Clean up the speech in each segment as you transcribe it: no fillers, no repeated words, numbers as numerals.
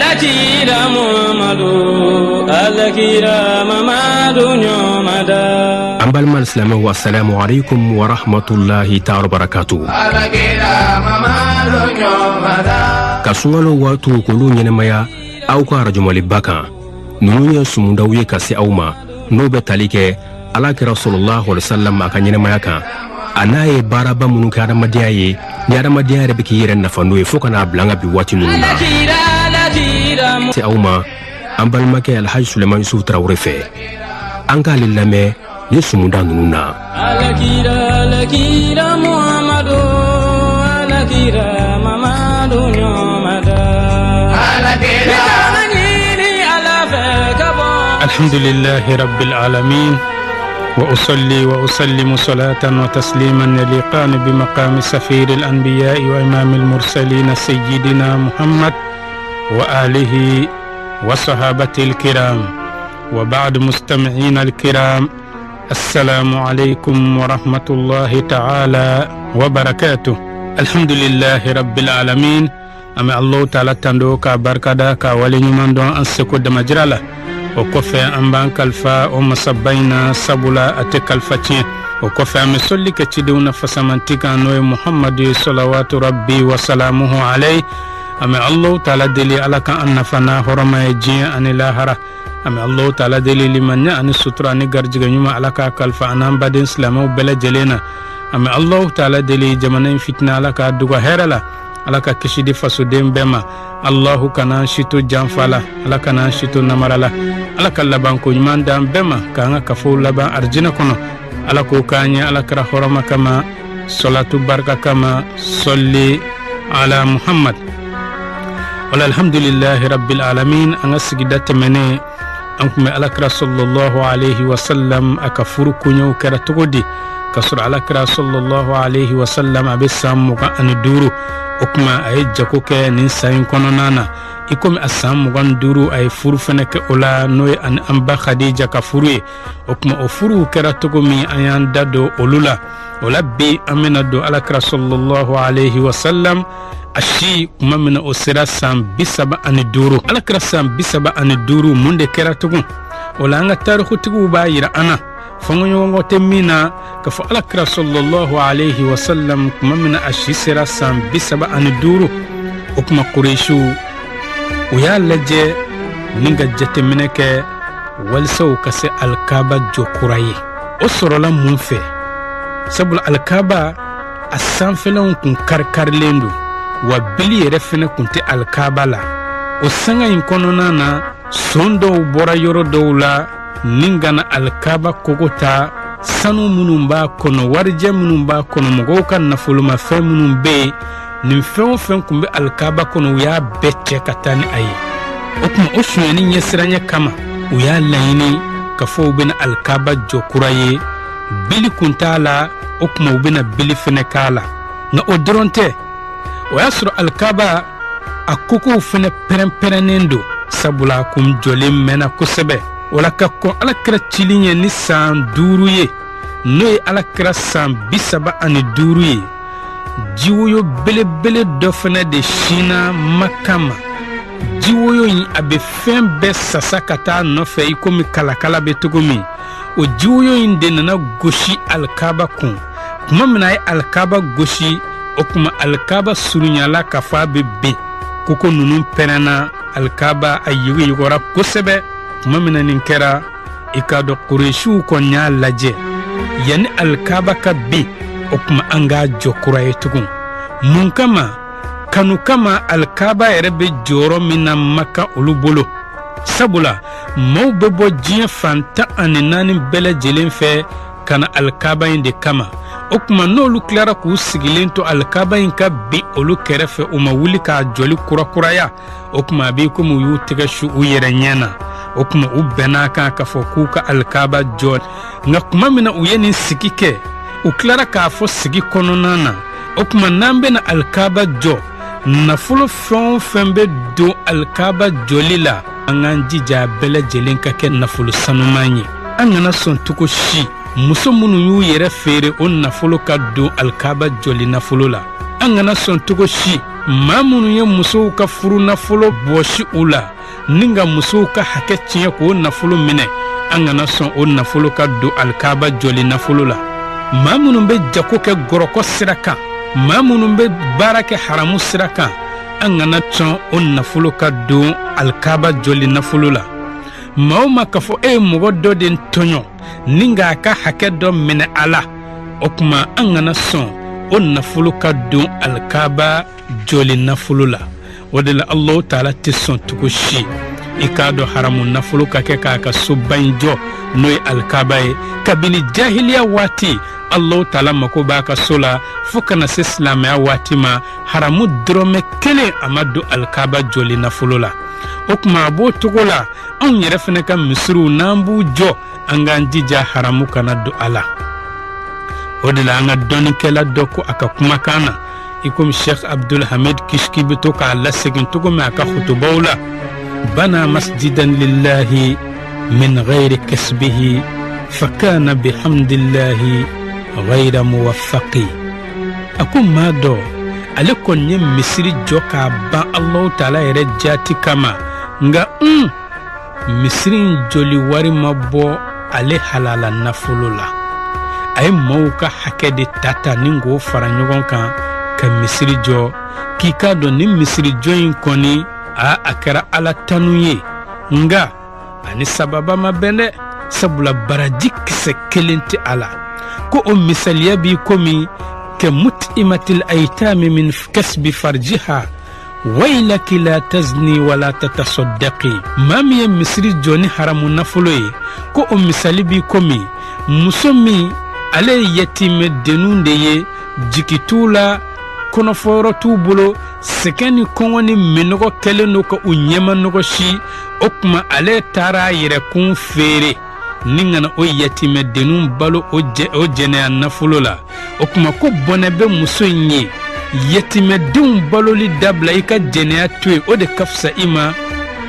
Alakira Muhammadu, Alakira Mamadu ɲɔmada. An balima silamɛw, assalamu alaikum wa rahmatullahi ta'ala wa barakatuh. Alakira Mamadu ɲɔmada. Ka sunkalo waatiw k'olu ɲɛnamaya aw ka arajomaliba kan, ninnu ye sumudaw ye ka se aw ma, n'o bɛ tali kɛ Alakira sallallahu alaihi wasallam a ka ɲɛnamaya kan, a n'a ye baaraba minnu kɛ adamadenya ye, ni adamadenya yɛrɛ bɛ k'i yɛrɛ nafa n'o ye fo ka n'a bila an ka bi waati ninnu na. Alakira, Alakira Se aw ma an balimakɛ Alhaji Suleiman Yusuf Tarawele fɛ, an k'ale lamɛn ni sumuda ninnu na. Alakira, Alakira Muhammadu, Alakira Mamadu ɲɔmada. Alakira ɲini Ala fɛ ka bɔ. الحمد لله رب العالمين، وأصلي وأسلم صلاة وتسليما يليقان بمقام سفير الأنبياء وإمام المرسلين سيدنا محمد وآله وصحابته الكرام، وبعد. مستمعين الكرام، السلام عليكم ورحمة الله تعالى وبركاته. الحمد لله رب العالمين، an bɛ Allahu Taala tando k'a barikada k'a waleɲuman dɔn an seko damajira la. O kɔfɛ, an b'an kalifa o masaba in na, sabula a tɛ kalifa tiɲɛ. O kɔfɛ, an bɛ sɔli kɛ cidenw na fasamanti kan, n'o ye Muhamadu ye, salawatu rabbi wa salamuhu alayhi. An bɛ Allahu Taala deli, Ala ka an nafa n'a hɔrɔma ye diɲɛ ani lahara. An bɛ Allahu Taala deli, limaniya ani sutura ani garijɛgɛ ɲuman, Ala k'a kalifa an n'an baden silamɛw bɛɛ lajɛlen na. An bɛ Allahu Taala deli, jamana in fitina, Ala k'a duga hɛrɛ la, Ala ka kisi di fasoden bɛɛ ma. Allahu kana an si to janfa la, Ala kana an si to namara la, Ala ka labanko ɲuman d'an bɛɛ ma, k'an ka kafow laban arijinɛ kɔnɔ. Ala k'o k'an ye Ala kɛra hɔrɔma kama, sɔlatu barika kama, sɔli ala Muhammad. Wala alhamdulillahi rabbil alamin. An ka sigida tɛmɛnen, an kun bɛ Alakira sallallahu alaihi wasallam a ka furu koɲɛw kɛra cogo di, k'a sɔrɔ Alakira sallallahu alaihi wasallam a bɛ san 25. O tuma a ye jago kɛ nin san in kɔnɔna na, i komi a san 25, a ye furu fɛnɛ kɛ o la, n'o ye ani an ba Khadija ka furu ye. O tuma o furuw kɛra cogo min, an y'an da don olu la. O la bi, an bɛna don Alakira sallallahu alaihi wasallam a si kuma min na, o sera san 35. Alakira san 35, mun de kɛra tugun? O la, an ka tarikutigiw b'a yira an na, fɔnkɔɲɔgɔnkɔ tɛ min na, k'a fɔ Alakira sallallahu alaihi wasallam kuma min na a si sera san 35, o tuma Kuresiw u y'a lajɛ ni ka jateminɛ kɛ walisa u ka se Alikaba jɔ kura ye. O sɔrɔla mun fɛ? Sabula Alikaba a sanfɛlanw kun karikarilen don, wa bili yɛrɛ fɛnɛ kun tɛ Alikaba la. O sanga in kɔnɔna na, son dɔw bɔra yɔrɔ dɔw la ni ka na Alikaba kogo ta, sanu minnu b'a kɔnɔ, warijɛ minnu b'a kɔnɔ, mɔgɔw ka nafolomafɛn minnu bɛ yen, nin fɛn o fɛn kun bɛ Alikaba kɔnɔ, u y'a bɛɛ cɛ ka taa ni a ye. O tuma o sonyani ɲɛsiranɲɛ kama, u y'a laɲini k'a fɔ u bɛna Alikaba jɔ kura ye. Bili kun t'a la, o tuma u bɛna bili fɛnɛ k'a la. Nka o dɔrɔn tɛ, o y'a sɔrɔ Alikaba a kokow fɛnɛ pɛrɛn-pɛrɛnnen don, sabula a kun jɔlen mɛnna kosɛbɛ. O la, ka kɔn Alakira cili ɲɛ ni san 5 ye, n'o ye Alakira san 35 ye, jiwoyo belebele dɔ fɛnɛ de sinna Maka ma. Jiwoyo in, a bɛ fɛn bɛɛ sasa ka taa nɔfɛ i komi kalakala bɛ cogo min. O jiwoyo in de nana gosi Alikaba kun. Tuma min na a ye Alikaba gosi, o tuma Alikaba surunyala k'a fɔ a bɛ bin, koko ninnu pɛrɛnna, Alikaba a yuguyugura kosɛbɛ. Tuma min na nin kɛra, i k'a dɔn Kuresiw kɔni y'a lajɛ, yanni Alikaba ka bin, o tuma an k'a jɔ kura ye tugun. Mun kama? Kanu kama. Alikaba yɛrɛ bɛ jɔyɔrɔ min na Maka olu bolo, sabula maaw bɛ bɔ diɲɛ fan 14 bɛɛ lajɛlen fɛ ka na Alikaba in de kama. O tuma n'olu tilara k'u sigilen to Alikaba in ka bin olu kɛrɛfɛ, u ma wuli k'a jɔli kurakuraya, o tuma a b'i komi u y'u tɛgɛ su u yɛrɛ ɲɛ na. O tuma u bɛnn'a kan k'a fɔ k'u ka Alikaba jɔ. Nka tuma min na u ye nin sigi kɛ, u tilara k'a fɔ sigi kɔnɔna na, o tuma n'an bɛna Alikaba jɔ, nafolo fɛn o fɛn bɛ don Alikaba jɔli la, an k'an jija a bɛɛ lajɛlen ka kɛ nafolo sanuman ye. An kana sɔn cogo si muso minnu y'u yɛrɛ feere, o nafolo ka don Alikaba jɔli nafolo la. An kana sɔn cogo si maa minnu ye musow ka furunafolo bɔsi u la ni ka musow ka hakɛ tiɲɛ k'o nafolo minɛ, an kana sɔn o nafolo ka don alikaba jɔli nafolo la. Maa minnu bɛ jago kɛ gɔrɔkɔ sira kan, maa minnu bɛ baara kɛ haramu sira kan, an kana sɔn o nafolo ka don alikaba jɔli nafolo la. Maa o maa k'a fɔ e ye mɔgɔ dɔ de tɔɲɔ ni k'a ka hakɛ dɔ minɛ a la, o tuma an kana sɔn o nafolo ka don alikaba jɔli nafolo la. O de la Alahu taala tɛ sɔn cogo si i k'a dɔn haramu nafolo ka kɛ k'a ka soba in jɔ, n'o ye alikaba ye. Kabini jahiliya waati Alahu taala mako b'a ka so la, fo ka na se silamɛya waati ma, haramu dɔrɔmɛ kelen a ma don alikaba jɔli nafolo la. O tuma a b'o cogo la, anw yɛrɛ fana ka misiriw n'an b'u jɔ, an k'an jija haramu kana don a la. O de la an ka dɔnnikɛla dɔ ko a ka kumakan na, i komi Sheikh Abdul Hamid Kishki bɛ to k'a lasegin cogo min a ka hutubaw la: bana masjidan lillahi min ghayri kasbihi fakana bihamdillahi ghayra muwaffaqi. A ko maa dɔ ale kɔni ye misiri jɔ k'a ban Alahu taala yɛrɛ jaati kama, nka misiri in jɔli wari ma bɔ ale halala nafolo la. A ye maaw ka hakɛ de ta ta ni k'o fara ɲɔgɔn kan ka misiri jɔ. K'i k'a dɔn ni misiri jɔ in kɔni a kɛra Ala tanu ye, nka ani sababa ma bɛn dɛ, sabula baraji kisɛ kelen tɛ a la. Ko o misaliya b'i komi kɛ mut'imatil aytami min kasbi farjiha waylaki la tazni wala tatasaddaqi. Maa min ye misiri jɔ ni haramu nafolo ye, ko o misali b'i komi muso min ale ye yatimɛdenninw de ye, jigi t'u la, kɔnɔfɔyɔrɔ t'u bolo, sɛgɛn ni kɔngɔ ni minnɔgɔ kɛlen don ka u ɲɛmanɔgɔsi. O tuma ale taara a yɛrɛkun feere ni ka na o yatimɛdenninw balo o jɛnɛya nafolo la. O tuma ko bɔnɛ bɛ muso in ye, yatimɛdenw baloli dabila, i ka jɛnɛya to yen, o de ka fisa i ma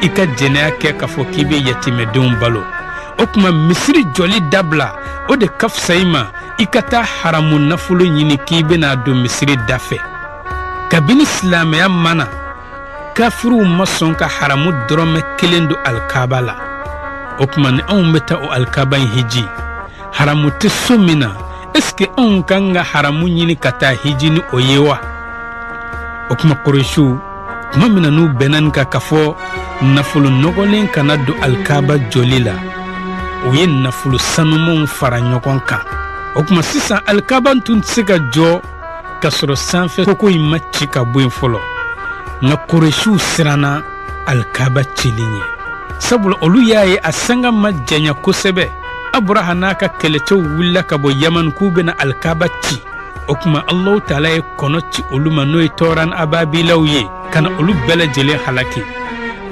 i ka jɛnɛya kɛ k'a fɔ k'i bɛ yatimɛdenw balo. O tuma misiri jɔli dabila, o de ka fisa i ma i ka taa haramu nafolo ɲini k'i bɛna don misiri da fɛ. Kabini silamɛya mana, kafiriw ma sɔn ka haramu dɔrɔmɛ kelen don alikaba la. O tuma ni anw bɛ taa o alikaba in hiji, haramu tɛ so min na, est-ce que anw kan ka haramu ɲini ka taa hiji ni o ye wa? O tuma Kuresiw tuma min na n'u bɛnna nin kan k'a fɔ nafolo nɔgɔlen kana don alikaba jɔli la, u ye nafolo sanumanw fara ɲɔgɔn kan. O tuma sisan alikaba tun tɛ se ka jɔ k'a sɔrɔ sanfɛ koko in ma ci ka bɔ yen fɔlɔ. Nka Kuresiw siranna alikaba cili ɲɛ, sabula olu y'a ye a sanga ma janya kosɛbɛ. Abraha n'a ka kɛlɛcɛw wulila ka bɔ Yaman k'u bɛna alikaba ci. O tuma Alahu taala ye kɔnɔ ci olu ma, n'o ye tɔɔran ababilaw ye, ka na olu bɛɛ lajɛlen halaki.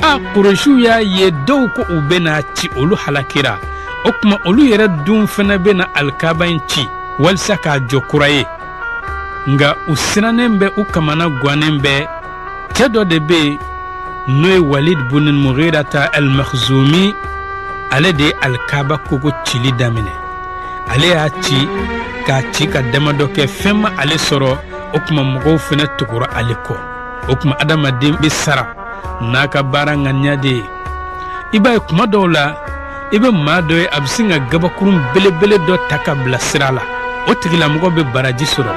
A Kuresiw y'a ye dɔw ko u bɛna ci, olu halakira. O tuma olu yɛrɛ dun fana bɛna alikaba in ci walisa k'a jɔ kura ye. Nka u sirannen bɛ, u kamana gannen bɛ. Cɛ dɔ de bɛ yen n'o ye Walid bun Mughirata al-Makhzumi, ale de ye alikaba kogo cili daminɛ. Ale y'a ci k'a ci ka damadɔ kɛ, fɛn ma ale sɔrɔ. O tuma mɔgɔw fana tugura ale kɔ. O tuma adamaden bɛ sara n'a ka baara ŋaniya de ye. I b'a ye kuma dɔw la, i bɛ maa dɔ ye a bɛ sin ka gabakurun belebele dɔ ta ka bila sira la, o tigilamɔgɔ bɛ baraji sɔrɔ.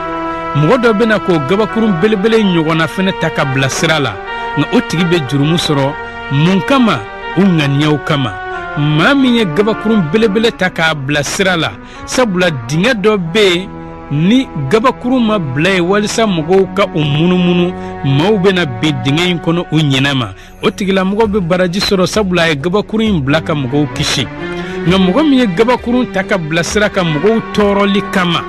Mɔgɔ dɔ bɛna k'o gabakurun belebele ɲɔgɔnna fana ta ka bila sira la, nka o tigi bɛ jurumu sɔrɔ. Mun kama? U ŋaniyaw kama. Maa min ye gabakurun belebele ta k'a bila sira la, sabula dingɛ dɔ bɛ yen ni gabakurun ma bila yen walisa mɔgɔw ka u munumunu, maaw bɛna bin dingɛ in kɔnɔ u ɲinɛ ma, o tigilamɔgɔ bɛ baraji sɔrɔ, sabula a ye gabakurun in bila ka mɔgɔw kisi. Nka mɔgɔ min ye gabakurun ta ka bila sira ka mɔgɔw tɔɔrɔli kama,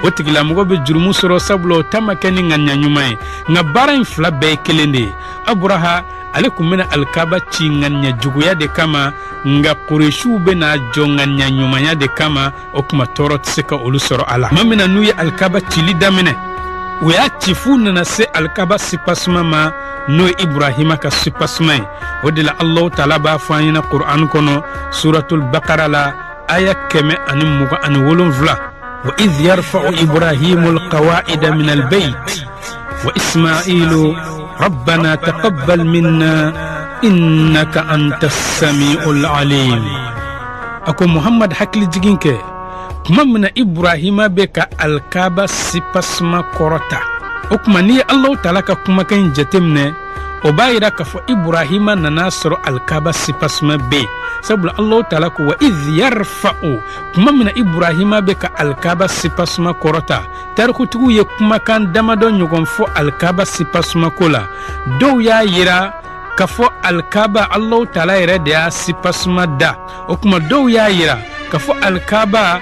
o tigilamɔgɔ bɛ jurumu sɔrɔ, sabula o ta ma kɛ ni ŋaniya ɲuman ye. Nka baara in fila bɛɛ ye kelen de ye. Abraha ale tun bɛna alikaba ci ŋaniya juguya de kama, nka Kuresiw bɛna jɔ ŋaniya ɲumanya de kama. O tuma tɔɔrɔ tɛ se ka olu sɔrɔ a la. Tuma min na n'u ye alikaba cili daminɛ, u y'a ci f'u nana se alikaba sipasuma ma, n'o ye Iburahima ka sipasuma ye. O de la Alahu taala b'a fɔ an ɲɛna Kur'an kɔnɔ, suratul Bakara la, aya 127: wa idh yarfa'u Ibrahimu alqawa'ida min albayt Wa Ismailu rabbana taqabbal minna innaka anta samiul alim. A ko Muhammad, hakili jigin kɛ tuma min na Ibrahima bɛ ka Alikaba sipasima kɔrɔta. O tuma, n'i ye Alahu Taala ka kumakan in jateminɛ, o b'a yira k'a fɔ Ibrahima nana sɔrɔ Alikaba sipasima bɛ yen, sabula Alahu Taala ko wa idh yarfa'u, tuma min na Ibrahima bɛ ka Alikaba sipasima kɔrɔta. Tarikutigiw ye kumakan damadɔ ɲɔgɔn fɔ Alikaba sipasima ko la. Dɔw y'a yira k'a fɔ Alikaba, Alahu Taala yɛrɛ de y'a sipasima da. O tuma, dɔw y'a yira k'a fɔ Alikaba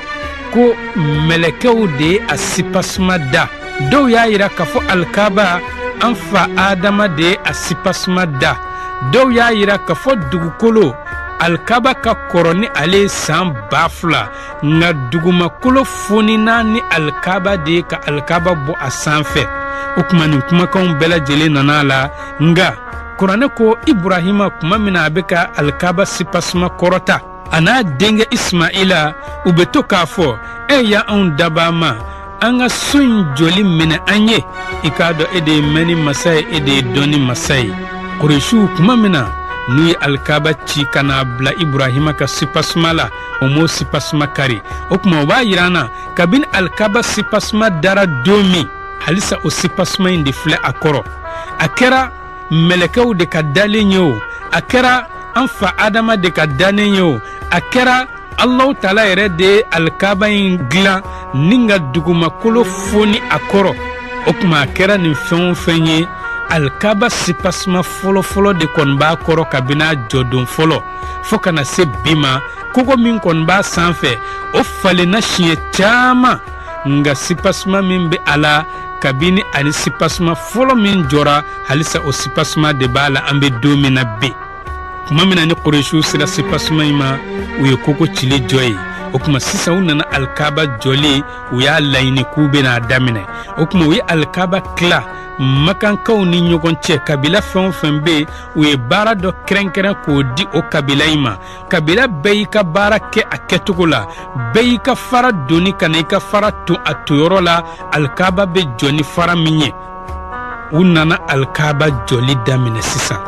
ko mɛlɛkɛw de ye a sipasima da. Dɔw y'a yira k'a fɔ Alikaba, an fa Adama de ye a sipasima da. Dɔw y'a yira k'a fɔ dugukolo, Alikaba ka kɔrɔ ni ale ye san 2000, nka dugumakolo fonina ni Alikaba de ye ka Alikaba bɔ a sanfɛ. O tuma, nin kumakanw bɛɛ lajɛlen nana a la, nka Kuranɛ ko Iburahima, tuma min na a bɛ ka Alikaba sipasima kɔrɔta, a n'a denkɛ Ismaila, u bɛ to k'a fɔ: e ya anw dabaa ma, an ka so in jɔli minɛ an ye, i k'a dɔn e de ye mɛnni masa ye, e de ye dɔnni masa ye. Kuresiw, tuma min na n'u ye Alikaba ci ka n'a bila Iburahima ka sipasima la, o m'o sipasima kari. O tuma, o b'a yira an na kabini Alikaba sipasima dara don min, halisa o sipasima in de filɛ a kɔrɔ. A kɛra mɛlɛkɛw de ka dalen ye o, a kɛra an fa Adama de ka dannen ye o, a kɛra Alahu Taala yɛrɛ de ye Alikaba in dilan ni ka dugumakolo foni a kɔrɔ. O tuma, a kɛra nin fɛn o fɛn ye, Alikaba sipasima fɔlɔfɔlɔ de kɔni b'a kɔrɔ kabini a jɔdon fɔlɔ fo ka na se bi ma. Kogo min kɔni b'a sanfɛ, o falenna siɲɛ caman, nka sipasima min bɛ a la kabini ani sipasima fɔlɔ min jɔra, halisa o sipasima de b'a la an bɛ don min na bi. Tuma min na ni Kuresiw sera sipasima in ma, u ye kogo cili jɔ ye. O tuma, sisan u nana Alikaba jɔlen, u y'a laɲini k'u bɛna a daminɛ. O tuma, u ye Alikaba tila Makankaw ni ɲɔgɔn cɛ. Kabila fɛn o fɛn bɛ yen, u ye baara dɔ kɛrɛnkɛrɛn k'o di o kabila in ma. Kabila bɛɛ y'i ka baara kɛ a kɛcogo la, bɛɛ y'i ka fara doni ka na i ka fara ton a tonyɔrɔ la, Alikaba bɛ jɔ ni fara min ye. U nana Alikaba jɔli daminɛ sisan,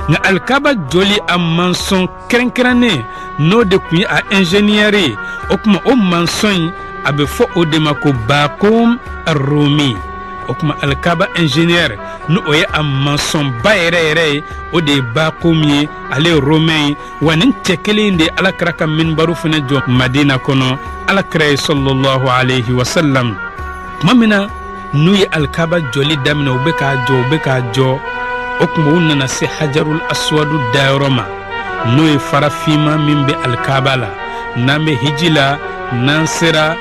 nka Alikaba jɔli, a mansɔn kɛrɛnkɛrɛnnen n'o de tun ye a ingénieur ye, o tuma o mansɔn in, a bɛ fɔ o de ma ko Bakom Arumi. O tuma, Alikaba ingénieur, ni o ye a mansɔnba yɛrɛ yɛrɛ ye, o de ye Bakom ye. Ale ye Romain ye. Wa nin cɛ kelen in de ye Alakira ka minbaru fana jɔ Madina kɔnɔ, Alakira ye sallallahu alayhi wa sallam. Tuma min na n'u ye Alikaba jɔli daminɛ, u bɛ k'a jɔ, u bɛ k'a jɔ, o tuma u nana se Hajarul Aswadu dayɔrɔ ma, n'o ye farafinma min bɛ Alikaba la. N'an bɛ hiji la, n'an sera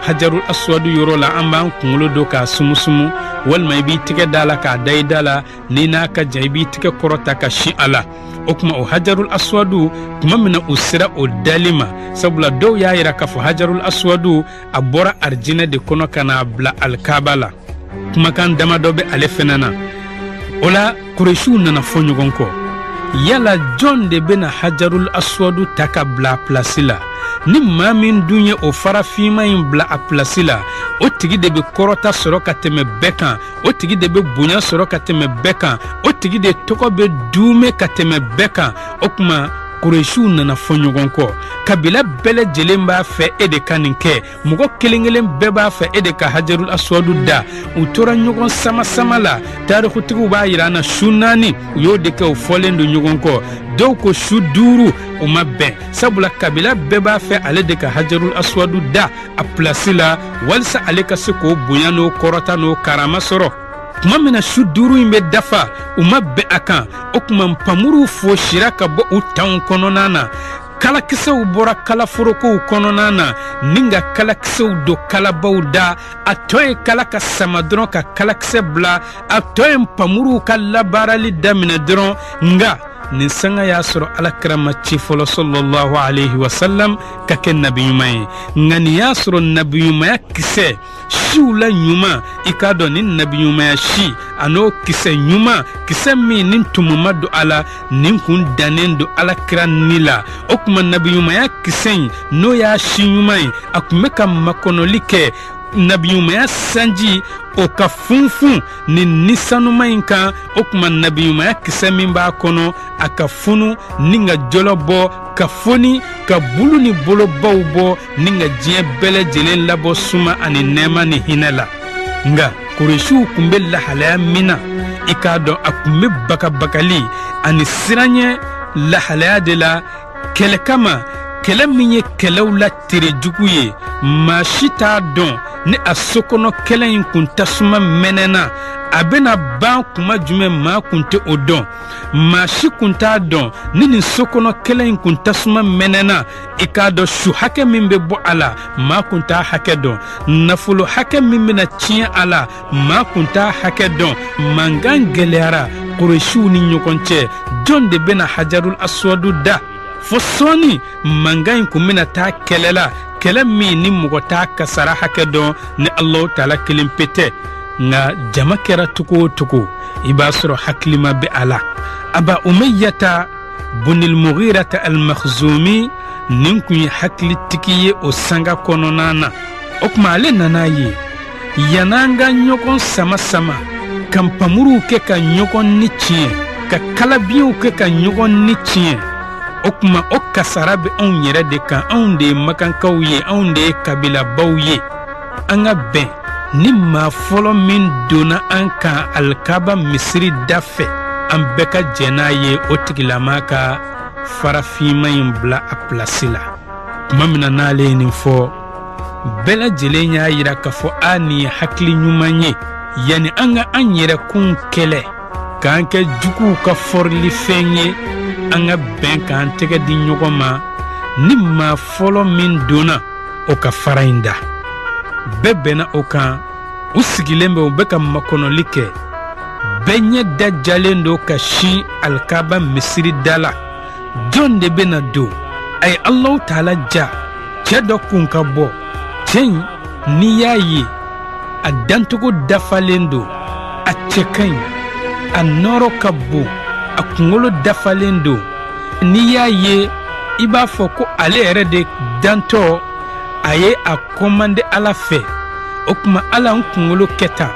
Hajarul Aswadu yɔrɔ la, an b'an kunkolo don k'a sumusumu, walima i b'i tɛgɛ da la k'a da i da la. N'i n'a ka jan, i b'i tɛgɛ kɔrɔta ka sin a la. O tuma, o Hajarul Aswadu, tuma min na u sera o dali ma, sabula dɔw y'a yira k'a fɔ Hajarul Aswadu, a bɔra arijinɛ de kɔnɔ ka n'a bila Alikaba la, kumakan damadɔ bɛ ale fɛnɛ na. O la, Kuresiw nana fɔ ɲɔgɔn kɔ: yala jɔn de bɛna Hajarul Aswadu ta ka bila a pilasi la? Ni maa min dun ye o farafinma in bila a pilasi la, o tigi de bɛ kɔrɔta sɔrɔ ka tɛmɛ bɛɛ kan, o tigi de bɛ bonya sɔrɔ ka tɛmɛ bɛɛ kan, o tigi de tɔgɔ bɛ duumɛ ka tɛmɛ bɛɛ kan. O tuma, Kuresiw nana fɔ ɲɔgɔn kɔ. Kabila bɛɛ lajɛlen b'a fɛ e de ka nin kɛ, mɔgɔ kelen kelen bɛɛ b'a fɛ e de ka Hajarul Aswadu da. U tora ɲɔgɔn sama-sama la. Tarikutigiw b'a yira an na, su 4 u y'o de kɛ, u fɔlen don ɲɔgɔn kɔ. Dɔw ko su 5. U ma bɛn, sabula kabila bɛɛ b'a fɛ ale de ka Hajarul Aswadu da a pilasi la, walisa ale ka se k'o bonya n'o kɔrɔta n'o karama sɔrɔ. Tuma min na su 5 in bɛ dafa, u ma bɛn a kan. O tuma, npamuruw fosira ka bɔ u tanw kɔnɔna na, kalakisɛw bɔra kalaforokow kɔnɔna na ni ka kalakisɛw don kalabaw da. A tɔ ye kala ka sama dɔrɔn ka kalakisɛ bila, a tɔ ye npamuruw ka labaarali daminɛ dɔrɔn. Nka nin sanga y'a sɔrɔ Alakira ma ci fɔlɔ sallallahu alayhi wa sallam ka kɛ nabiɲuman ye, nka nin y'a sɔrɔ nabiɲumanya kisɛ siw la ɲuman, i k'a dɔn ni nabiɲumanya si a n'o kisɛ ɲuman, kisɛ min ni tumu ma don a la, nin kun dannen don Alakira ni la. O tuma, nabiɲumanya kisɛ in, n'o y'a si ɲuman ye, a tun bɛ ka makɔnɔli kɛ. Nabiɲumanya sanji o ka funfun nin nisanuma in kan. O tuma nabiɲumanya kisɛ min b'a kɔnɔ, a ka funu ni ka jɔlɔ bɔ, ka foni, ka bulu ni bolobaw bɔ, ni ka diɲɛ bɛɛ lajɛlen labɔ suma ani nɛɛma ni hinɛ la. Nka Kuresiw kun bɛ lahalaya min na, i k'a dɔn a kun bɛ bagabagali ani siranɲɛ lahalaya de la kɛlɛ kama, kɛlɛ min ye kɛlɛw la tere jugu ye. Maa si t'a dɔn ni a sokɔnɔ kɛlɛ in kun tasuma mɛnɛna, a bɛna ban kuma jumɛn, maa kun tɛ o dɔn. Maa si kun t'a dɔn ni nin sokɔnɔ kɛlɛ in kun tasuma mɛnɛna, i k'a dɔn su hakɛ min bɛ bɔ a la, maa kun t'a hakɛ dɔn. Nafolo hakɛ min bɛna tiɲɛ a la, maa kun t'a hakɛ dɔn. Mankan gɛlɛyara Kuresiw ni ɲɔgɔn cɛ, jɔn de bɛna Hajarul Aswadu da? Fo sɔɔni mankan in kun bɛna taa kɛlɛ la, kɛlɛ min ni mɔgɔ t'a kasara hakɛ dɔn ni Alahu Taala kelen pe tɛ. Nka jama kɛra cogo o cogo, i b'a sɔrɔ hakilima bɛ a la. Aba Umayyata bunil Mughirata al-Makhzumi, nin kun ye hakilitigi ye o sanga kɔnɔna na. O tuma ale nana ye, yann'an ka ɲɔgɔn sama sama, ka npamuruw kɛ ka ɲɔgɔn ni tiɲɛ, ka kalabiɲɛw kɛ ka ɲɔgɔn ni tiɲɛ, o tuma o kasara bɛ anw yɛrɛ de kan. Anw de ye makankaw ye, anw de ye kabilabaw ye. An ka bɛn ni maa fɔlɔ min donna an kan Alikaba misiri da fɛ, an bɛɛ ka jɛn n'a ye, o tigilama ka farafinma in bila a pilasi la. Tuma min na n'ale ye nin fɔ, bɛɛ lajɛlen y'a yira k'a fɔ a nin ye hakili ɲuman ye. Yanni an ka an yɛrɛkun kɛlɛ k'an kɛ juguw ka fɔrilifɛn ye, an ka bɛn k'an tɛgɛ di ɲɔgɔn ma, ni maa fɔlɔ min donna, o ka fara in da. Bɛɛ bɛnna o kan. U sigilen bɛ, u bɛ ka makɔnɔli kɛ, bɛɛ ɲɛ da jalen don ka sin Alikaba misiri da la. Jɔn de bɛna don? A ye Alahu Taala ja, cɛ dɔ kun ka bɔ. Cɛ in, n'i y'a ye, a dancogo dafalen don, a cɛ ka ɲi, a nɔrɔ ka bon, a kunkolo dafalen don. N'i y'a ye, i b'a fɔ ko ale yɛrɛ de dantɔ a ye a kɔmande Ala fɛ. O tuma Ala n kunkolo kɛ tan,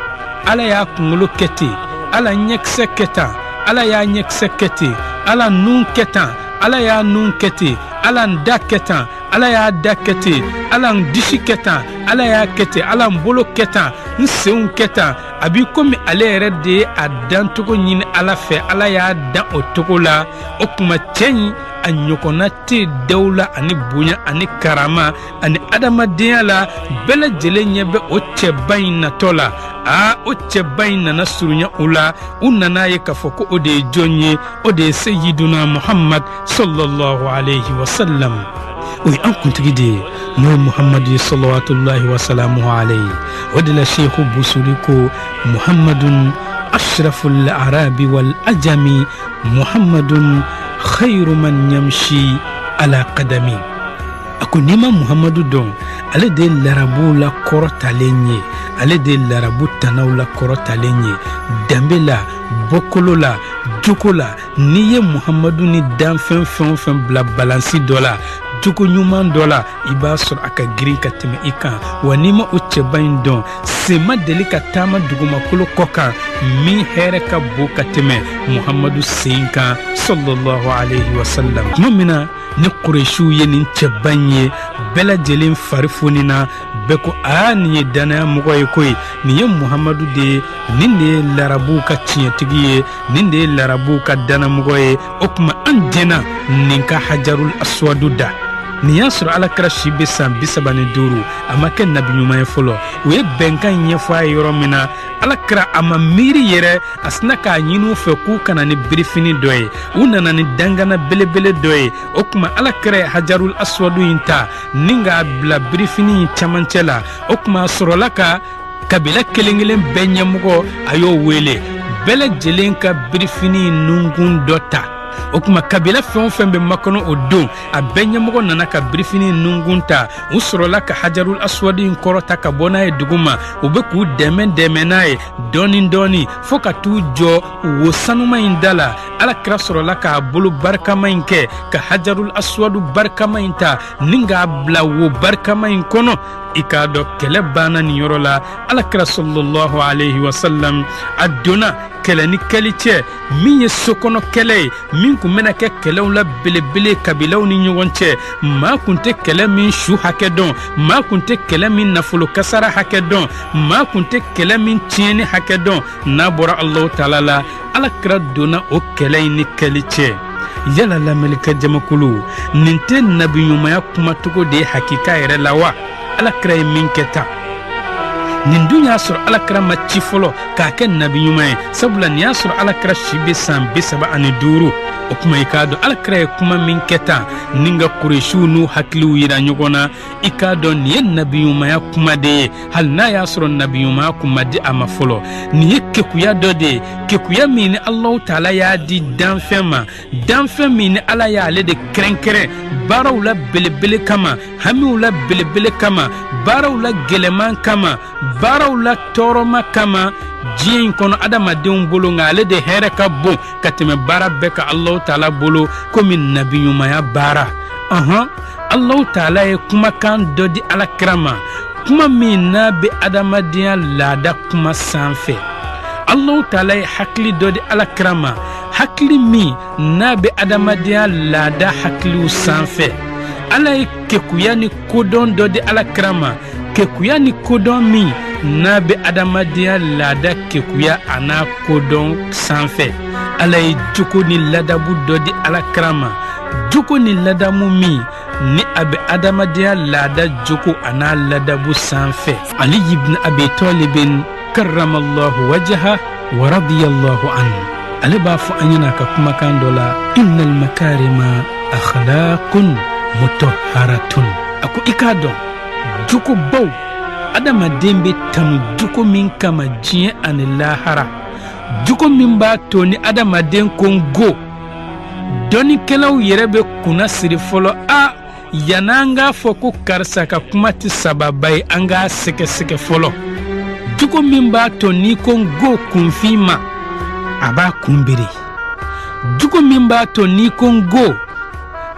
Ala y'a kunkolo kɛ ten, Ala ɲɛkisɛ kɛ tan, Ala y'a ɲɛkisɛ kɛ ten, Ala nun kɛ tan, Ala y'a nun kɛ ten, Ala n da kɛ tan, Ala y'a da kɛ ten, Ala n disi kɛ tan, Ala y'a kɛ ten, Ala n bolo kɛ tan, n senw kɛ tan. A b'i komi ale yɛrɛ de ye a dancogo ɲini Ala fɛ, Ala y'a dan o cogo la. O tuma cɛ in a ɲɔgɔnna tɛ dawula ani bonya ani karama ani adamadenya la. Bɛɛ lajɛlen ɲɛ bɛ o cɛba in natɔ la. Aa, o cɛba in nana surunya u la. U nana ye k'a fɔ ko o de ye jɔn ye? O de ye Seyiduna Muhammad sallallahu alayhi wa sallam. O ye an kuntigi de ye, n'o ye Muhammadu ye, salawatullahi wa salamuhu alayhi. O de la Seku Busuri ko: Muhammadun ashraful arabi wal ajami, Muhammadun khayru man yamshi ala qadami. A ko n'i ma Muhammadu dɔn, ale de ye larabuw la kɔrɔtalen ye, ale de ye larabu tanaw la kɔrɔtalen ye, danbe la, bɔkolo la, jogo la. N'i ye Muhammadu ni danfɛn fɛn o fɛn bila balansi dɔ la, jogo ɲuman dɔ la, i b'a sɔrɔ a ka girin ka tɛmɛ i kan. Wa n'i ma o cɛba in dɔn, sen ma deli ka taama dugumakolo kɔ kan min hɛrɛ ka bon ka tɛmɛ Muhammadu sen kan, sallallahu alayhi wa sallam. Tuma min na ni Kuresiw ye nin cɛba in ye, bɛɛ lajɛlen fari fonina. Bɛɛ ko: aa, nin ye danaya mɔgɔ ye koyi, nin ye Muhammadu de ye, nin de ye larabuw ka tiɲɛtigi ye, nin de ye larabuw ka dannamɔgɔ ye. O tuma an jɛnna nin ka Hajarul Aswadu da. Nin y'a sɔrɔ Alakira si bɛ san 35, a ma kɛ nabi ɲuman ye fɔlɔ. U ye bɛnkan ɲɛfɔ a ye yɔrɔ min na, Alakira a ma miiri yɛrɛ, a sina k'a ɲini u fɛ k'u ka na ni birifini dɔ ye. U nana ni dangana belebele dɔ ye. O tuma Alakira ye Hajarul Aswadu in ta ni k'a bila birifini in camancɛ la. O tuma a sɔrɔla ka kabila kelen kelen bɛɛ ɲɛmɔgɔ, a y'o wele, bɛɛ lajɛlen ka birifini nunkun dɔ ta. O tuma kabila fɛn o fɛn bɛ makɔnɔ o don, a bɛɛ ɲɛmɔgɔ nana ka birifini nungun ta. U sɔrɔla ka hajarul aswadi in kɔrɔta ka bɔ n'a ye dugu ma. U bɛ k'u dɛmɛ dɛmɛ n'a ye dɔɔni dɔɔni fo ka t'u jɔ wo sanuma in da la. Ala kira sɔrɔla k'a bolo barikama in kɛ ka hajarul aswadu barikama in ta ni k'a bila wo barikama in kɔnɔ. I k'a dɔn, kɛlɛ banna nin yɔrɔ la. Ala kira sallallahu alaihi wasallam a donna kɛlɛ ni kɛli cɛ min ye sokɔnɔ kɛlɛ ye, min kun bɛna kɛ kɛlɛw la belebele kabilaw ni ɲɔgɔn cɛ. Maa kun tɛ kɛlɛ min su hakɛ dɔn, maa kun tɛ kɛlɛ min nafolo kasara hakɛ dɔn, maa kun tɛ kɛlɛ min tiɲɛni hakɛ dɔn n'a bɔra Alahu taala la. Ala kira donna o kɛlɛ in ni kɛli cɛ. Yala lamɛnnikɛ jamakulu, nin tɛ nabiɲumanya kumacogo de ye hakika yɛrɛ la wa? Ala kira ye min kɛ tan, nin dun y'a sɔrɔ ala kira ma ci fɔlɔ k'a kɛ nabi ɲuman ye, sabula nin y'a sɔrɔ ala kira si bɛ san 35. O tuma, i k'a dɔn, ala kira ye kuma min kɛ tan ni ka kuresiw n'u hakiliw yira ɲɔgɔn na, i k'a dɔn nin ye nabiɲumanya kuma de ye, hali n'a y'a sɔrɔ nabiɲumanya kun ma di a ma fɔlɔ. Nin ye kekuya dɔ de ye, kekuya min ni Alahu taala y'a di danfɛn ma, danfɛn min ni Ala y'ale de kɛrɛnkɛrɛn baaraw la belebele kama, hamiw la belebele kama, baaraw la gɛlɛman kama, baaraw la tɔɔrɔma kama diɲɛ in kɔnɔ adamadenw bolo. Nka ale de hɛrɛ ka bon ka tɛmɛ baara bɛɛ kan Alahu taala bolo, komi nabiɲumanya baara. Ɔhɔn, Alahu taala ye kumakan dɔ di ala kira ma, kuma min n'a bɛ adamadenya laada kuma sanfɛ. Alahu taala ye hakili dɔ di ala kira ma, hakili min n'a bɛ adamadenya laada hakiliw sanfɛ. Ala ye kekuya ni kodɔn dɔ di ala kira ma, kekuya ni kodɔn min n'a bɛ adamadenya laada kekuya a n'a kodɔn sanfɛ. Ala ye jogo ni ladabu dɔ di ala kira ma, jogo ni ladamu min ni a bɛ adamadenya laada jogo a n'a ladabu sanfɛ. Ali ibn Abi Talibin karramallahu wajaha wa radiyallahu anhu, ale b'a fɔ an ɲɛna a ka kumakan dɔ la: innal makarima akhlaqun mutahharatun. A ko i k'a dɔn, jogobaw, adamaden bɛ tanu jogo min kama diɲɛ ani lahara, jogo min b'a to ni adamaden ko n go, dɔnnikɛlaw yɛrɛ bɛ kunna siri fɔlɔ. A yann'an k'a fɔ ko karisa ka kuma tɛ sababa ye, an k'a sɛgɛsɛgɛ fɔlɔ. Jogo min b'a to n'i ko n go kunfin ma, a b'a kun biri. Jogo min b'a to n'i ko n go,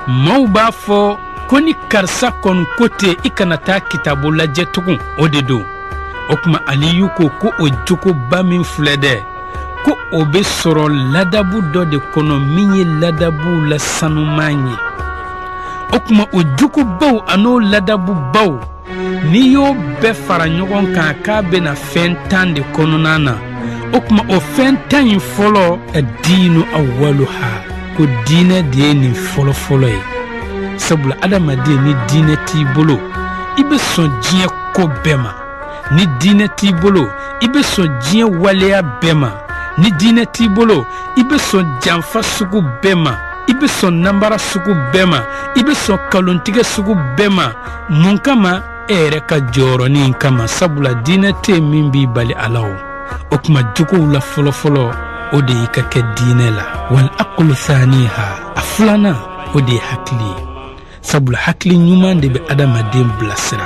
maaw b'a fɔ ko ni karisa kɔni ko ten, i kana taa kitabu lajɛ tugun, o de don. O tuma, Aliyu ko ko o jogoba min filɛ dɛ, ko o bɛ sɔrɔ ladabu dɔ de kɔnɔ min ye ladabuw la sanuman ye. O tuma, o jogobaw an'o ladabubaw, n'i y'o bɛɛ fara ɲɔgɔn kan, k'a bɛna fɛn 10 de kɔnɔna na. O tuma, o fɛn 10 in fɔlɔ, diinu awwaluha, ko diinɛ de ye nin fɔlɔfɔlɔ ye, sabula adamaden, ni diinɛ t'i bolo, i bɛ sɔn diɲɛ ko bɛɛ ma. Ni diinɛ t'i bolo, i bɛ sɔn diɲɛ waleya bɛɛ ma. Ni diinɛ t'i bolo, i bɛ sɔn janfa sugu bɛɛ ma, i bɛ sɔn nanbara sugu bɛɛ ma, i bɛ sɔn kalontigɛ sugu bɛɛ ma. Mun kama? E yɛrɛ ka jɔyɔrɔnin kama, sabula diinɛ tɛ yen min b'i bali a la. O o tuma, jogow la fɔlɔfɔlɔ, o de y'i ka kɛ diinɛ la. Wal aqlu thaniha, a filanan, o de ye hakili ye, sabula hakili ɲuman de bɛ adamaden bilasira.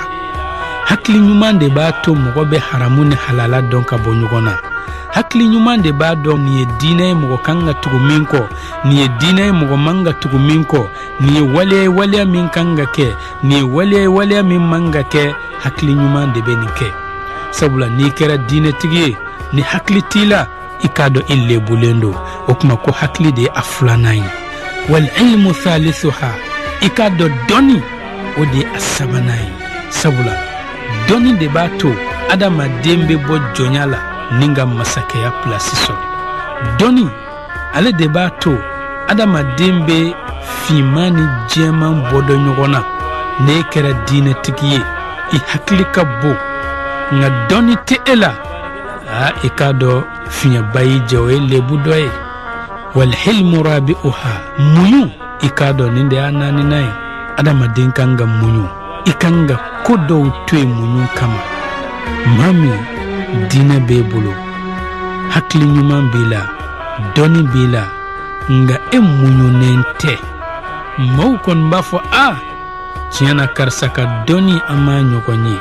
Hakili ɲuman de b'a to mɔgɔ bɛ haramu ni halala dɔn ka bɔ ɲɔgɔn na. Hakili ɲuman de b'a dɔn nin ye diinɛ ye mɔgɔ kan ka tugu min kɔ, nin ye diinɛ ye mɔgɔ man ka tugu min kɔ, nin ye waleya ye waleya min kan ka kɛ, nin ye waleya ye waleya min man ka kɛ. Hakili ɲuman de bɛ nin kɛ, sabula n'i kɛra diinɛtigi ye, ni hakili t'i la, i k'a dɔn i lebulen don. O tuma, ko hakili de ye a filanan ye. Wal ilmu thalithuha, i k'a dɔn dɔnni, o de ye a sabanan ye, sabula dɔnni de b'a to adamaden bɛ bɔ jɔnya la ni ka masakɛya pilasi sɔrɔ. Dɔnni, ale de b'a to adamaden bɛ finman ni jɛman bɔ dɔ ɲɔgɔn na. N'e kɛra diinɛtigi ye, i hakili ka bon, nka dɔnni tɛ e la, aa, i k'a dɔn fiɲɛba y'i jɛ, o ye lebu dɔ ye. Walhilmu rabi'uha, muɲu, i k'a dɔn nin de y'a naaninan ye. Adamaden kan ka muɲu, i kan ka ko dɔw to yen muɲu kama. Maa min diinɛ b'e bolo, hakili ɲuman b'i la, dɔnni b'i la, Nka e muɲunen tɛ. Maaw kɔni b'a fɔ, a tiɲɛ na, karisa ka dɔnni, an m'a ɲɔgɔn ye.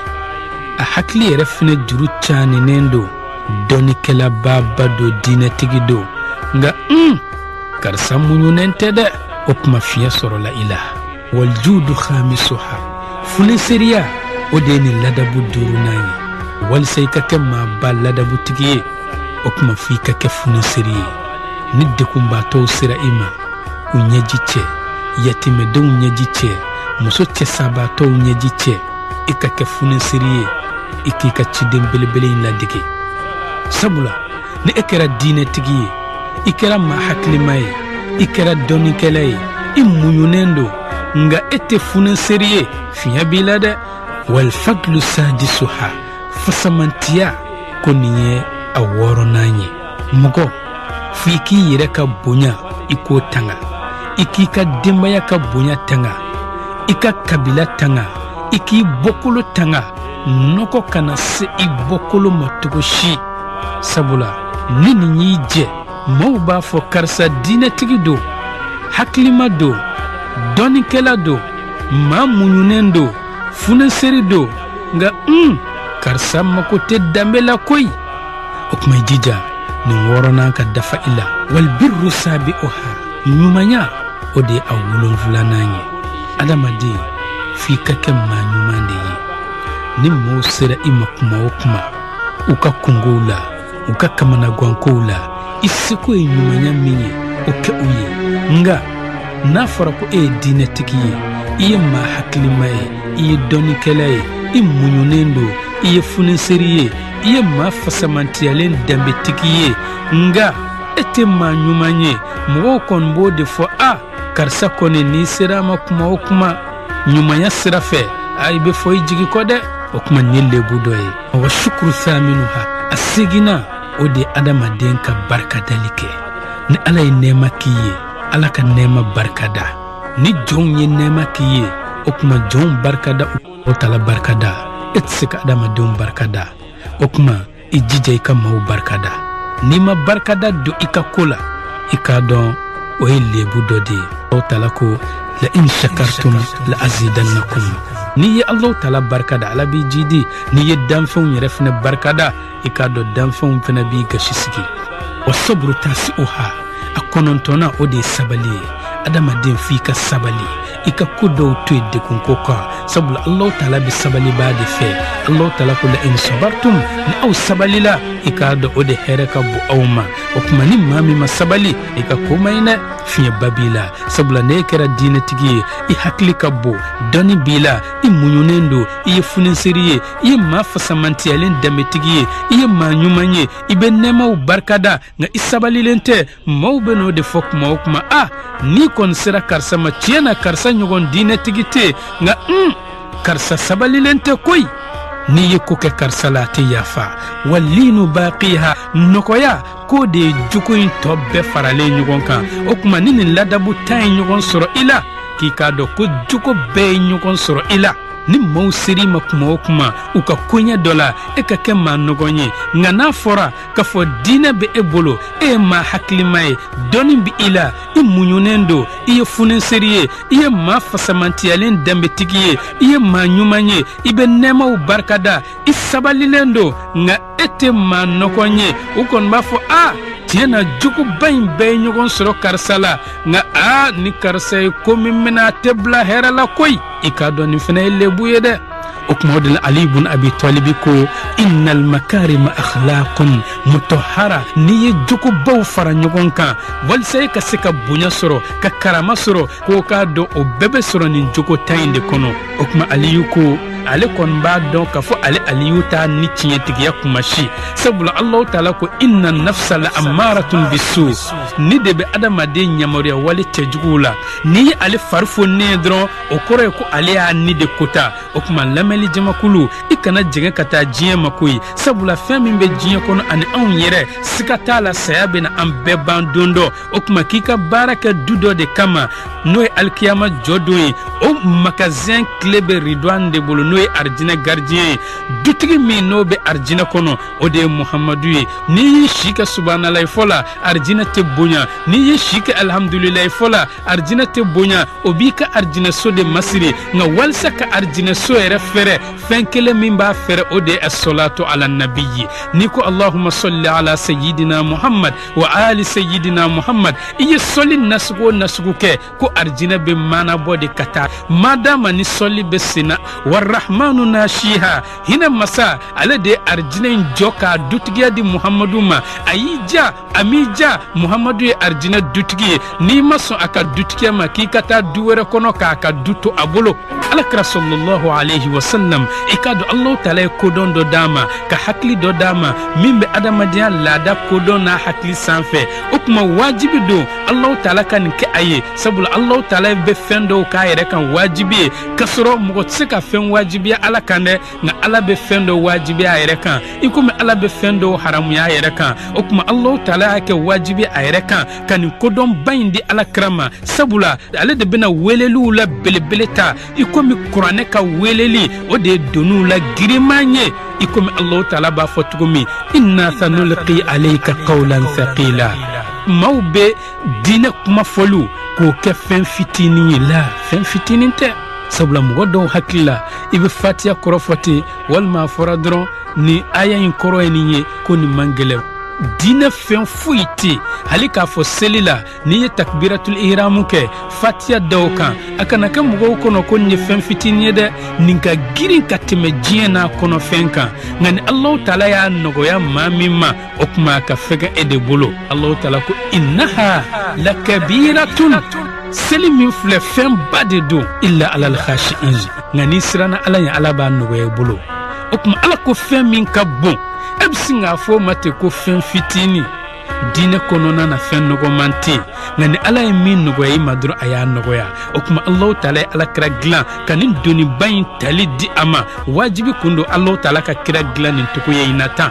A hakili yɛrɛ fɛnɛ juru caninen don, dɔnnikɛlababa don, diinɛtigi don, nka karisa muɲunen tɛ dɛ. O tuma fiɲɛ sɔrɔla i la. Waljudu khamisuha, funeseriya, o de ye nin ladabu duurunan ye. Walisa i ka kɛ maaba ladabutigi ye, o tuma fo i ka kɛ funeseri ye. Ni degunbaatɔw sera i ma, u ɲɛji cɛ, yatimɛdenw ɲɛji cɛ, muso cɛsabaatɔw ɲɛji cɛ. I ka kɛ funeseri ye, i k'i ka ciden belebele in ladege. Sabula ni e kɛra diinɛtigi ye, i kɛra maa hakilima ye, i kɛra dɔnnikɛla ye, i muɲunen don, nka e tɛ funeseri ye, fiɲɛ b'i la dɛ. Walfadlu sadisuha, fasamantiya, ko nin ye a wɔɔrɔnan ye. Mɔgɔ fo i k'i yɛrɛ ka bonya, i k'o tanga, i k'i ka denbaya ka bonya tanga, i ka kabila tanga, i k'i bɔkolo tanga. Nɔgɔ kana se i bɔkolo ma cogo si, sabula ni nin y'i jɛ, maaw b'a fɔ karisa diinɛtigi don, hakilima don, dɔnnikɛla don, maa muɲunen don, funeseri don, nka karisa mako tɛ danbe la koyi. O tuma i jija nin wɔɔrɔnan ka dafa i la. Walbirru sabi'uha, ɲumanya, o de ye a wolonfilanan ye. Adamaden, f'i ka kɛ maa ɲuman de ye. Ni maaw sera i ma kuma o kuma, u ka kungow la, u ka kamanagwankow la, i seko ye ɲumanya min ye, o kɛ u ye. Nka n'a fɔra ko e ye diinɛtigi ye, i ye maa hakilima ye, i ye dɔnnikɛla ye, i muɲunen don, i ye funeseri ye, i ye maa fasamantiyalen danbetigi ye, nka e tɛ maa ɲuman ye, mɔgɔw kɔni b'o de fɔ: a karisa kɔni, n'i sera a ma kuma o kuma ɲumanya sira fɛ, a i bɛ fɔ i jigi kɔ dɛ. O kuma nin ye lebu dɔ ye. Wa shukuru thaminuha, a seginna, o de ye adamaden ka barikadali kɛ. Ni Ala ye nɛɛma k'i ye, Ala ka nɛɛma barikada. Ni jɔnw ye nɛɛma k'i ye, o tuma jɔnw barikada, o tala barikada. E tɛ se ka adamadenw barikada, o tuma i jija i ka maaw barikada. N'i ma barikada don i ka ko la, i k'a dɔn o ye lebu dɔ de ye. Aw tala ko la in shakartum la azidannakum. N'i ye Alahu tala barikada, Ala b'i jidi. N'i ye danfɛnw yɛrɛ fɛnɛ barikada, i k'a dɔn danfɛnw fɛnɛ b'i gasi sigi. Wa saburu tasi'uha, a kɔnɔntɔnna, o de ye sabali ye. Adamaden, f'i ka sabali, i ka ko dɔw to yen degunko kan, sabula Alahu taala bɛ sabalibaa de fɛ. Alahu taala ko la in sabartum, ni aw sabalila, i k'a dɔn o de hɛrɛ ka bon aw ma. O tuma ni maa min ma sabali, i ka ko man ɲi dɛ, fiɲɛba b'i la. Sabula n'e kɛra diinɛtigi ye, i hakili ka bon, dɔnni b'i la, i muɲunen don, i ye funeseri ye, i ye maa fasamantiyalen danbetigi ye, i ye maa ɲuman ye, i bɛ nɛɛmaw barikada, nka i sabalilen tɛ, maaw bɛ n'o de fɔ kuma o kuma: a n'i kɔni sera karisa ma, tiɲɛ na karisa ɲɔgɔn diinɛtigi tɛ yen, nka karisa sabalilen tɛ koyi. N'i ye ko kɛ karisa la, a tɛ yafa. Walinu baqiha, nɔgɔya, k'o de ye jogo in tɔ bɛɛ faralen ɲɔgɔn kan. O tuma ni nin ladabu tan ye ɲɔgɔn sɔrɔ i la, k'i k'a dɔn ko jogo bɛɛ ye ɲɔgɔn sɔrɔ i la. Ni maaw ser'i ma kuma o kuma u ka koɲɛ dɔ la, e ka kɛ maa nɔgɔn ye. Nka n'a fɔra k'a fɔ diinɛ bɛ e bolo, e ye maa hakilima ye, dɔnni bɛ i la, i muɲunen don, i ye funeseri ye, i ye maa fasamantiyalen danbetigi ye, i ye maa ɲuman ye, i bɛ nɛɛmaw barikada, i sabalilen don, nka e tɛ maa nɔgɔn ye, u kɔni b'a fɔ: a tiɲɛ na jogoba in bɛɛ ye ɲɔgɔn sɔrɔ karisa la, nka a ni karisa ye ko min minɛ, a tɛ bila hɛrɛ la koyi. I k'a dɔn nin fana ye lebu ye dɛ. O kuma o de la Ali ibn Abi Talibi ko innal makarima akhlaqun mutahhara. N'i ye jogobaw fara ɲɔgɔn kan walisa e ka se ka bonya sɔrɔ, ka karama sɔrɔ, k'o k'a dɔn o bɛɛ bɛ sɔrɔ nin jogo tan in de kɔnɔ. O kuma Aliyu ko ale kɔni b'a dɔn k'a fɔ ale Aliyu t'a ni tiɲɛtigiya kuma si, sabula Alahu taala ko inna nafsa la amaratun bisu, ni de bɛ adamaden yamaruya wale cɛjuguw la. N'i ye ale fari foninen ye dɔrɔn, o kɔrɔ ye ko ale y'a ni de kota. O tuma lamɛnli jamakulu, i kana jɛngɛ ka taa diɲɛ ma koyi, sabula fɛn min bɛ diɲɛ kɔnɔ ani anw yɛrɛ, siga t'a la saya bɛna an bɛɛ ban don dɔ. O tuma k'i ka baara kɛ du dɔ de kama, n'o ye alikiyama jɔ don ye, o magazɛn kile bɛ Ridwan de bolo, n'o n'o ye arijinɛ gardien ye, dutigi min n'o bɛ arijinɛ kɔnɔ, o de ye Muhamadu ye. N'i y'i si kɛ subahanallahi fɔ la, arijinɛ tɛ bonya. N'i y'i si kɛ alihamudulilayi fɔ la, arijinɛ tɛ bonya. O b'i ka arijinɛso de masiri. Nka walisa ka arijinɛso yɛrɛ fɛrɛ, fɛn kelen min b'a fɛrɛ, o de ye asolatu ala nabiyi. N'i ko allahumma salli ala sayyidina Muhammad wa ali sayyidina Muhammad, i ye sɔli nasugu o nasugu kɛ, ko arijinɛ bɛ maanabɔ de ka taa madama ni sɔli bɛ senna. Warahmanu nashiha, hinɛ masa, ale de ye arijinɛ in jɔ k'a dutigiya di Muhamadu ma. A y'i ja, a m'i ja, Muhamadu ye arijinɛ dutigi ye. N'i ma sɔn a ka dutigiya ma, k'i ka taa du wɛrɛ kɔnɔ k'a ka du to a bolo. Alakira sallallahu alayhi wa sallam, i k'a dɔn Alahu taala ye kodɔn dɔ d'a ma, ka hakili dɔ d'a ma min bɛ adamadenya laada kodɔn n'a hakili sanfɛ. O tuma wajibi don Alahu taala ka nin kɛ a ye, sabula Alahu taala bɛ fɛn dɔw k'a yɛrɛ kan wajibi ye, k'a sɔrɔ mɔgɔ tɛ se ka fɛn wajibiya Ala kan dɛ. Nka Ala bɛ fɛn dɔw wajibiya a yɛrɛ kan, i komi Ala bɛ fɛn dɔw haramuya a yɛrɛ kan. O tuma Alahu taala y'a kɛ wajibi a yɛrɛ kan ka nin kodɔnba in di Ala kira ma, sabula ale de bɛna weleliw la belebele ta, i komi kuranɛ ka weleli, o de ye doniw la giriman ye, i komi Alahu taala b'a fɔ cogo min: inna sanulqi alayka qawlan thaqila. Maaw bɛ diinɛ kuma fɔliw k'o kɛ fɛn fitinin ye la, fɛn fitinin tɛ, sabula mɔgɔ dɔw hakili la, i bɛ fatiya kɔrɔ fɔ ten, walima a fɔra dɔrɔn nin aya in kɔrɔ ye nin ye, ko nin man gɛlɛn. Diinɛ fɛn foyi tɛ yen, hali k'a fɔ seli la, n'i ye takbiratul ihramu kɛ, fatiya da o kan, a kana kɛ mɔgɔw kɔnɔ ko nin ye fɛn fitinin ye dɛ. Nin ka girin ka tɛmɛ diɲɛ n'a kɔnɔfɛn kan. Nka ni Alahu taala y'a nɔgɔya maa min ma, o tuma a ka fɛgɛn e de bolo. Alahu taala ko innaha lakabiratun, seli min filɛ, fɛnba de don, illa alal khashi'in. Nka n'i siranna Ala ɲɛ, Ala b'a nɔgɔya i bolo. O tuma Ala ko fɛn min ka bon, e bɛ sin k'a fɔ o ma ten ko fɛn fitinin? Diinɛ kɔnɔna na, fɛn nɔgɔman tɛ yen. Nka ni Ala ye min nɔgɔya i ma dɔrɔn, a y'a nɔgɔya. O tuma Alahu taala ye Ala kira dilan ka nin doniba in tali di a ma. Wajibi kun don Alahu taala ka kira dilan nin cogoya in na tan.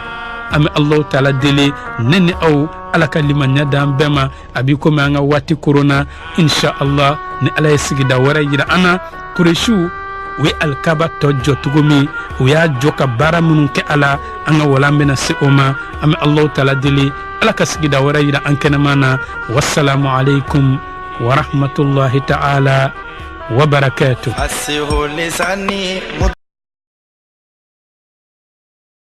An bɛ Alahu taala deli, ne ni aw, Ala ka limaniya d'an bɛɛ ma. A b'i komi an ka waati koronna. Insha Allah, ni Ala ye sigida wɛrɛ yira an na, Kuresiw u ye alikaba tɔ jɔ cogo min, u y'a jɔ ka baara minnu kɛ a la, an ka walan bɛna se o ma. An bɛ Alahu taala deli, Ala ka sigida wɛrɛ yira an kɛnɛma na. Wasalamu aleykum warahmatulahi ta'ala wa barakatuh.